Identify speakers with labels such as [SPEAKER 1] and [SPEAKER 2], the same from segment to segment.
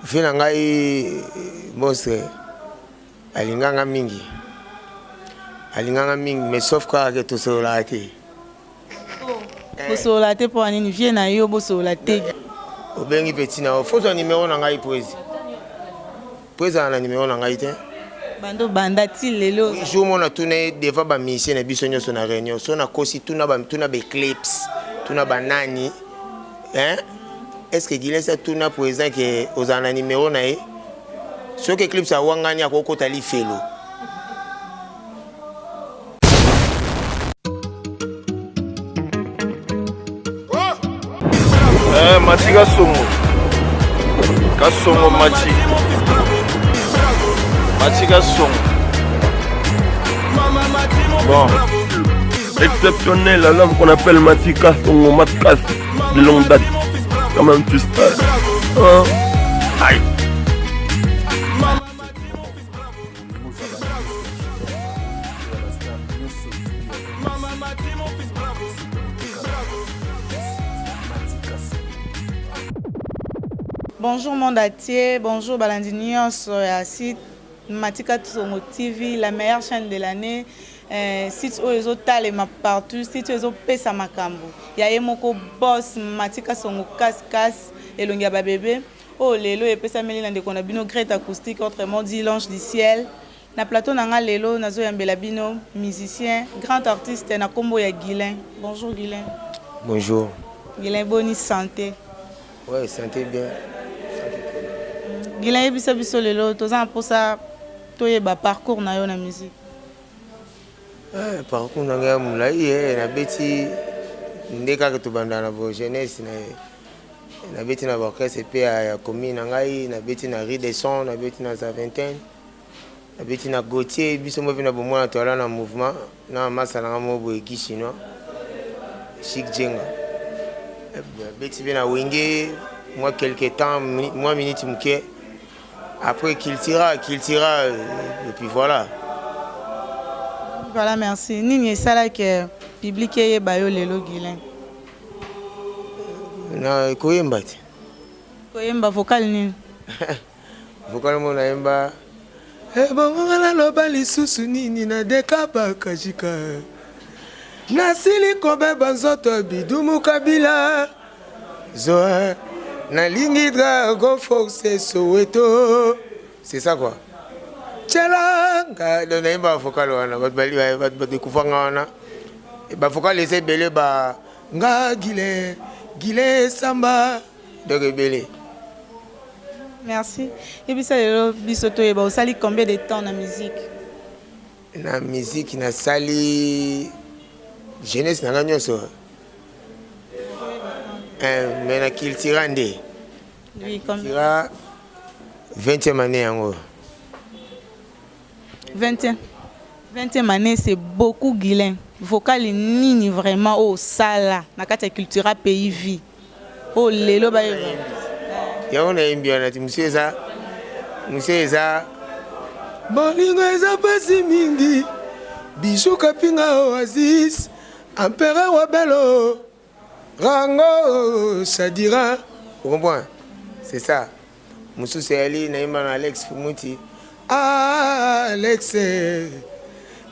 [SPEAKER 1] Vie na ngai monstre alinga nga mingi alinga nga mingi mais sauf kaka ke tosololaka te.
[SPEAKER 2] Oh, bosolola te mpo na nini vie na yo bosolola te?
[SPEAKER 1] Obengi petit na yo faut zwa numero na ngai po po ezala na numero na ngai te.
[SPEAKER 2] Bando banda ti lelo.
[SPEAKER 1] Jour moko natuna ye devant ba musiciens na biso nyonso na réunion so nakosi tuna ba tuna ba eclipse tuna ba nani hein est-ce que Gilles atuna président ke ozala na numéro na ye soki eclipse awangani akokota lifelo.
[SPEAKER 3] Eh, Mati Kasongo. Kasongo Mati. Mati Kasongo. Bon. Exceptionnel à l'homme qu'on appelle Mati Kasongo, Matkas de longue date. Quand même, tu sais. Hein? Aïe.
[SPEAKER 2] Bonjour monde entier, bonjour balandi nyonso ya site Matika Tsongo TV, la meilleure chaîne de l'année. Eh, site oyo ezotalema partout, site oyo ezopesa makambo ya ye moko boss Matika Songo kas kas elongi ya babebe Oyo lelo epesameli na ndeko na bino Grete Acoustique autrement dit l'ange du ciel. Na plateau na nga lelo nazo yambela bino musicien, grand artiste na kombo ya Guylain. Bonjour Guylain.
[SPEAKER 1] Bonjour.
[SPEAKER 2] Guylain boni sante?
[SPEAKER 1] Ouais, santé bien.
[SPEAKER 2] Guylain yebisa biso lelo toza na posa toyeba parcours na yo na musique.
[SPEAKER 1] Eh, parcours na ngai ya molai eh, nabeti nde kaka tobanda na bo jeunesse na nabeti na baorchestre mpe ya commune na ngai, nabeti na rue de son, nabeti na Zaventem, nabeti na Gauthier. Biso moko mpe na bomwana toala na mouvement na masa na ngai moko boye Guy Chinois Chic Djenga, nabeti mpe na Wenge mwa quelque temps, mwa minute moke. Après Cultura, Cultura, et puis voilà.
[SPEAKER 2] Voilà, merci. Nini esalaki public eyeba yo lelo Guylain?
[SPEAKER 1] Na koyemba te.
[SPEAKER 2] Koyemba vocal nini?
[SPEAKER 1] Vocal mo nayemba ebongo nga naloba lisusu nini na dekaba kajika nasili kobeba nzoto bidumu kabila Zoa nalingi dragon force Soweto c'est ça quoi Tchelanga donc nayemba ba vocal wana bato bali bato badekouva nga wana ba vocal eza ebele ba nga gile gile samba donc ebele.
[SPEAKER 2] Merci. Yebisa lelo biso toyeba osali combien de temps na musique?
[SPEAKER 1] Na musique nasali jeunesse na nga nyonso eh, mais na cultura nde
[SPEAKER 2] oui,
[SPEAKER 1] cultura 20e année yango
[SPEAKER 2] 20e 20e année c'est beaucoup Guylain vocal nini vraiment oyo osala na kati ya cultura pays vie oyo lelo bayeba
[SPEAKER 1] yango nayembi wana ti mosusu eza mosusu eza bolingo eza mpasi mingi bijou kapinga oasis Empereur wa belo rango sadira vous comprenez c'est ça mosusu eyali nayemba na Alex Fumuti Alex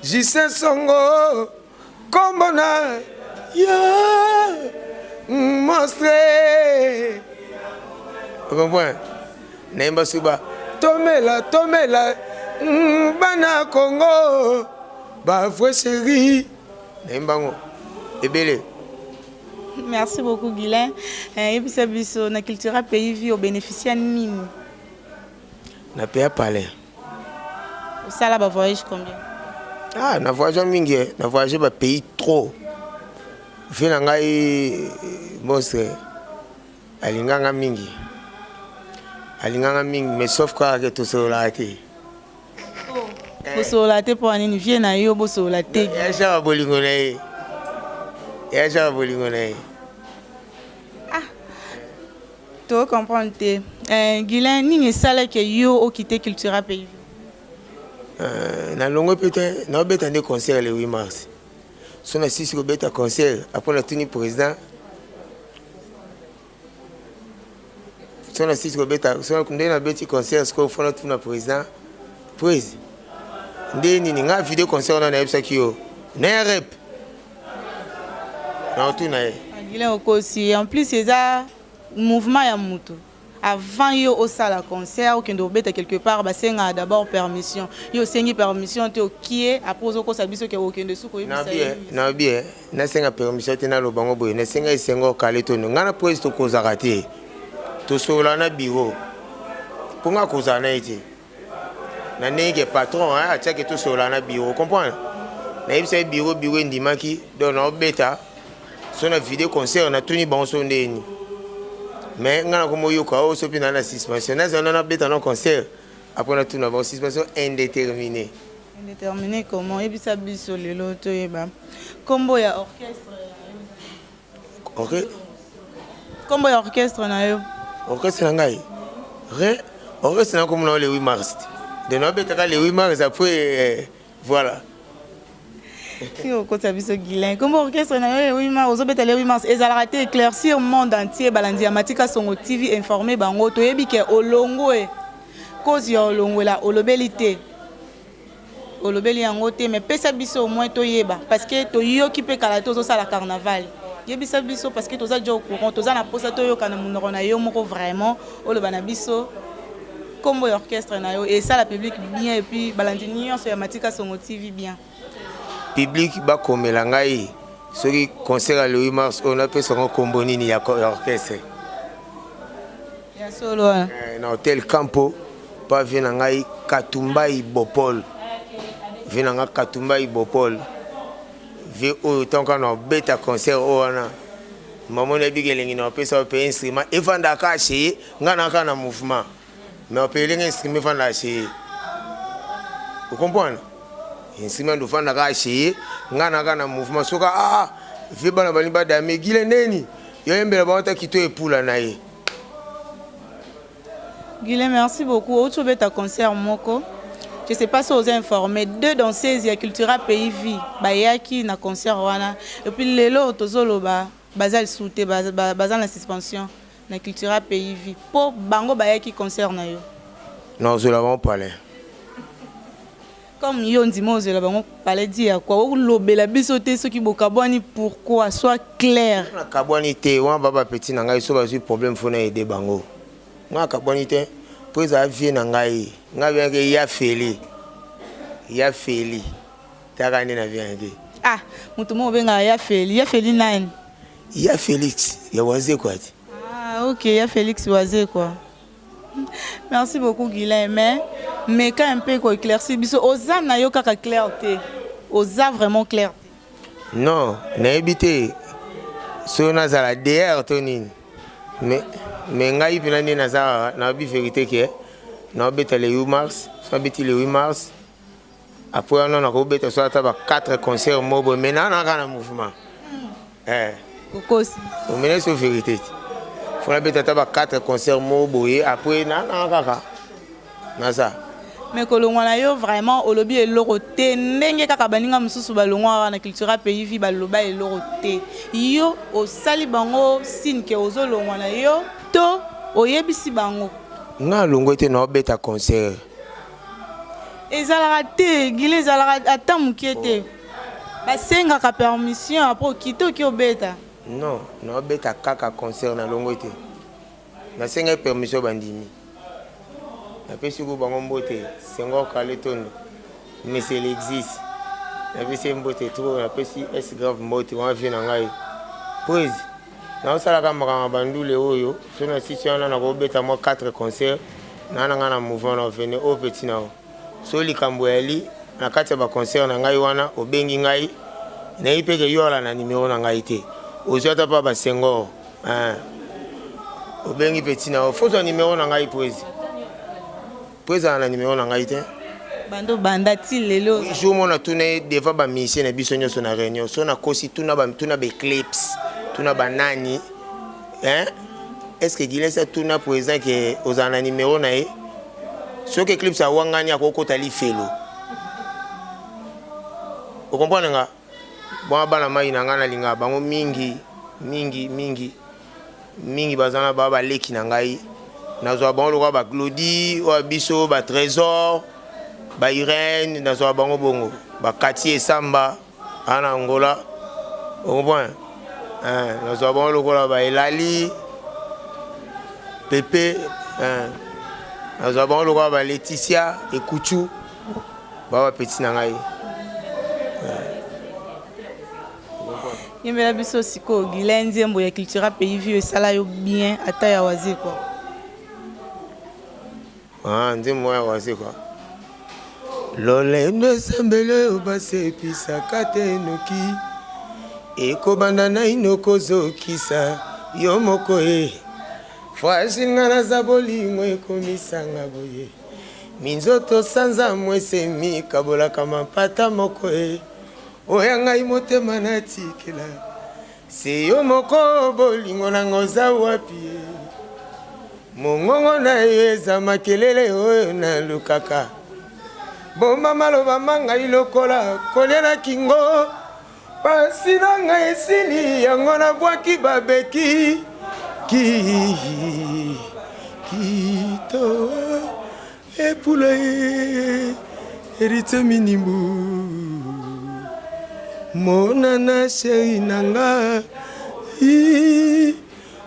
[SPEAKER 1] Justin Songo kombo na yo monstre vous comprenez nayemba suba tomela tomela mm, bana Congo ba vrai chérie Nayemba yango ebele.
[SPEAKER 2] Merci beaucoup Guylain. Eh, yebisa biso na Cultura Pays Vie o bénéficia nini?
[SPEAKER 1] Na paya palais.
[SPEAKER 2] Osala ba voyage combien?
[SPEAKER 1] Ah, na voyage mingi, eh. na voyage ba pays trop. Vie na ngai monstre alinga nga mingi. Alinga nga mingi mais sauf kaka ke tosololaka te.
[SPEAKER 2] Bosolola te mpo na nini vie na yo bosolola te?
[SPEAKER 1] Ya genre bolingo na ye. Ya genre bolingo na ye.
[SPEAKER 2] Ah. To comprendre te. Eh, Guylain, nini esalaki yo okite Cultura Pays?
[SPEAKER 1] Euh, nalongwe mpe te naobeta nde concert le 8 mars so nasisi kobeta concert apres natuni président. So nasisi kobeta, so nde nabeti concert sikoyo fona tuna président prise nde nini nga video concert wana nayebisaki yo na rep na otuna ye.
[SPEAKER 2] Guylain okosi, en plus eza mouvement ya mutu. Avant yo osala concert, okende obeta quelque part, basengaka d'abord permission. Yo osengi permission te, okie, après ozokosa biso ke okende suku oyebisa ye.
[SPEAKER 1] Nayebi eh, nasenga permission te, naloba ngo boye, nasenga esengo okale tono ngai na prise tokozaka te, tosolola na bureau mpo ngai akozala na ye te na ndenge ke patron atiaki tosolola na bureau, comprendre? Nayebisa ye bureau, bureau endimaki, donc naobeta so na video concert, natuni bango so ndeni. Mais ngai nakomoyoka oyo so mpe naa na suspension, nazala nabeta na concert, après natuna bango suspension indéterminée.
[SPEAKER 2] Indéterminé comment? Yebisa biso lelo toyeba nkombo ya orchestre.
[SPEAKER 1] Ok.
[SPEAKER 2] Nkombo ya orchestre na yo.
[SPEAKER 1] Orchestre na ngai, rien, orchestre na komona le 8 mars de nabetaka le 8 mars, après voilà.
[SPEAKER 2] Ti okotisa biso Guylain, nkombo orchestre na yo le 8 mars, ozobeta le 8 mars, ezalaka te. Éclaircir monde entier, balandi ya Matika Songo TV, informe bango, toyebi ke olongwe, cause ya olongwela olobeli te, olobeli yango te, mais pesa biso au moins toyeba, parce que toyoki mpe kala te ozosala carnaval. Yebisa biso, parce que toza déjà au courant, toza na mposa toyoka na monoko na yo moko vraiment, oloba na biso nkombo ya orchestre na yo, esala public bien et puis balandi nyonso ya Matika Songo TV bien.
[SPEAKER 1] Public bakomela ngai soki concert ya le 8 mars oyo napesa yango nkombo nini ya orchestre.
[SPEAKER 2] Ya solo wana.
[SPEAKER 1] Na hotel Campo pa vie na ngai Katumbai Bopol, vie na ngai Katumbai Bopol, vie oyo ntango kaka na obeta concert oyo wana, mamoni yebiki elengi na opesa mpe instrument evandaka chez ye, ngai na kaka na mouvement, mais ope elengi instrument evandaka chez ye, ocomprendre? Instrument ofandaka chez ye, ngai na kaka na mouvement. Soki ah vie bana balingi badame gile ndeni yoyembela bango ta kito epula na ye.
[SPEAKER 2] Guylain, merci beaucoup. Outi obeta concert moko. Je sais pas si oza informé. Deux danseuses ya Cultura Pays Vie bayaki na concert wana. Et puis lelo tozoloba baza lisusu te, baza na suspension na Cultura Pays Vie. Po bango bayaki concert na yo.
[SPEAKER 1] Nazwela bango palin.
[SPEAKER 2] Comme yo ndima ozwela bango palin, di ya quoi olobela biso te soki bokabwani, pourquoi? Soit clair.
[SPEAKER 1] Nakabwani te, wana ba bapeti na ngai so bazwi problème, fo na aide bango. Ngai nakabwani te mpo ezala vie na ngai, ngai bianke ya feli ya feli taka nde na vianke.
[SPEAKER 2] Ah, moto moko obengaka ya Feli, ya Feli nani?
[SPEAKER 1] Ya Félix ya Wazekwa te.
[SPEAKER 2] Ah ok, ya Félix Wazekwa. Merci beaucoup Guylain, mais meka un peu koéclaircir biso, oza na yo kaka clair te, oza vraiment clair te.
[SPEAKER 1] Non, nayebi te soki nazala dr to nini, mais ngai mpena nde naza nayebi vérité ke naobeta le 8 mars. So abeti le 8 mars, après wana nakobeta so ata ba 4 concert mo boye, mais naa kaka na mouvement.
[SPEAKER 2] Okosi.
[SPEAKER 1] Omena so vérité te, fo nabeta ata ba 4 concert mo boye, après naa kaka naza.
[SPEAKER 2] Mais kolongwa na yo vraiment olobi eloko te, ndenge kaka baninga mosusu balongwaka na Cultura Pays Vie baloba eloko te. Yo osali bango signe ke ozolongwa na yo to oyebisi bango?
[SPEAKER 1] Nga alongwe te, naobeta concert.
[SPEAKER 2] Ezalaka te gile, ezalaka ata moke te, basengaka permission, après okite oki obeta.
[SPEAKER 1] Non, naobeta kaka concert, nalongwe te. Nasengai permission, bandimi, napesi ko bango mbote. Senghor Kaletono, monsieur l'exis, napesi ye mbote trop, napesi s grave mbote wana vie na ngai prise. Naosalaka makambo ya bandule oyo, so na sisi wana nakobeta mwa 4 concert na ngai na mouvement na ovene oyo peti na yo. So likambo yali na kati ya baconcert na ngai wana, obengi ngai, nayebi mpe ke yo ala na nimero na ngai te, ozwi ata mpa basengor, obengi peti na yo, fozwa nimero na ngai po ezala na nimero na ngai te.
[SPEAKER 2] Bando banda ti lelo.
[SPEAKER 1] Jour moko natuna ye devant bamusicien na biso nyonso na réunion, so nakosi, tuna baeclipse, tuna banani, hein? Est ce que Gilesi atuna président ke ozala na nimero na ye? Soki Eclipse awangani, akokota lifelo, okomprendre nga? Bon, bana mai na ngai, nalingaka bango mingi mingi mingi mingi, baza na baa baleki na ngai. Nazwa bango lokola ba Glody oyo biso, ba Trésor, ba Irène, nazwa bango bongo, ba Kati Esamba ana Angola, ocomprend? Nazwa bango lokola ba Elali Pepe, nazwa bango lokola ba Laetitia Ekuchu, ba bapeti na ngai.
[SPEAKER 2] Yembela biso sikoyo, Guylain, nzembo ya Cultura Pays Vie esala yo bien, ata ya waze kwa.
[SPEAKER 1] Ah, nzembo ya waze kwa. Lolendo esambeli oyo basepisaka te noki ekobanda naino kozokisa yo moko e fragile. Nga naza bolingo ekomisanga boye minzoto sanza mwese mikabolaka mapata moko e oya ngai motema natikela se yo moko. Bolingo nanga oza wapi e? Mongongo na yo eza makelele oyo nalukaka. Bomba maloba ma ngai lokola kolia na kingo. Pasi na ngai esili yango nabwaki babeki ki kito epula ye Héritier Minimbu monana chéri na nga,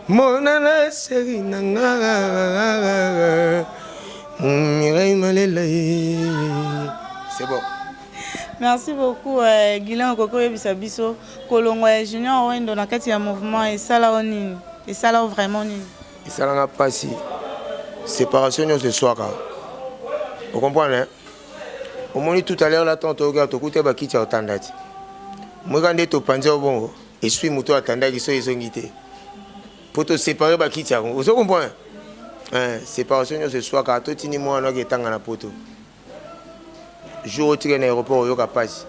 [SPEAKER 1] monana chéri na nga Mireille Malela. C'est bon.
[SPEAKER 2] Merci beaucoup, Guylain. Okoki oyebisa biso kolongwa ya Junior Wendo na kati ya mouvement esala o nini? Esala o vraiment nini?
[SPEAKER 1] Esalanga mpasi. Séparation nyonso eswaka, ocomprendre? Omoni, tout à l'heure la ntango toyoki tokuta bakiti ya kotanda ti moyeka nde topanzi yo bongo, esui moto atandaki so ezongi te mpo tosépare bakiti yango, ozo comprendre? Séparation nyonso eswaka. Totindi mwana oki etanga na poto, jour otika na aéroport oyoka mpasi.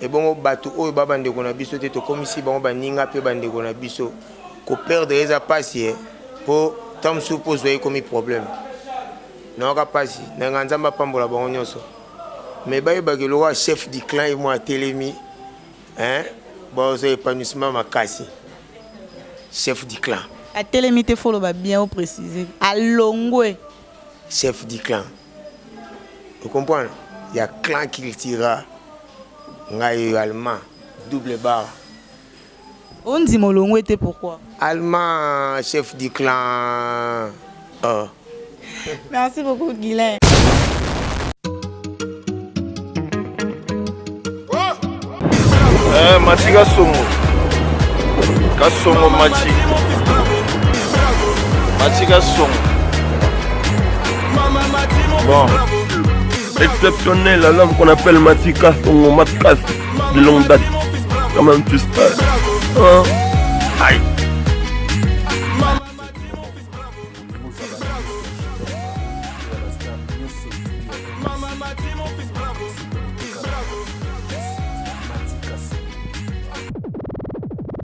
[SPEAKER 1] Ebongo bato oyo ba bandeko na biso te, tokomisi bango baninga mpe bandeko na biso, koperdre eza mpasi e mpo ntango mosusu mpo ozwa ekomi problème. Nayoka mpasi na ngai. Nzambe apambola bango nyonso, mais bayebaki lokola chef du clan ye mwa atelemi, bazwa épanouissement makasi, chef du clan.
[SPEAKER 2] Atelemi te, foloba bien, oprécise alongwe.
[SPEAKER 1] Chef du clan, ocomprendre, ya clan Cultura, ngai oyo allemand double barre.
[SPEAKER 2] Ondima olongwe te, pourquoi?
[SPEAKER 1] Allemand chef du clan, oh.
[SPEAKER 2] Merci beaucoup, Guylain.
[SPEAKER 3] Eh, Mati Kasongo. Kasongo Mati. Mati Kasongo. Bon. Exceptionnel à l'homme qu'on appelle Mati Kasongo, Matkas de longue date. Quand même, tu sais. Hein? Aïe.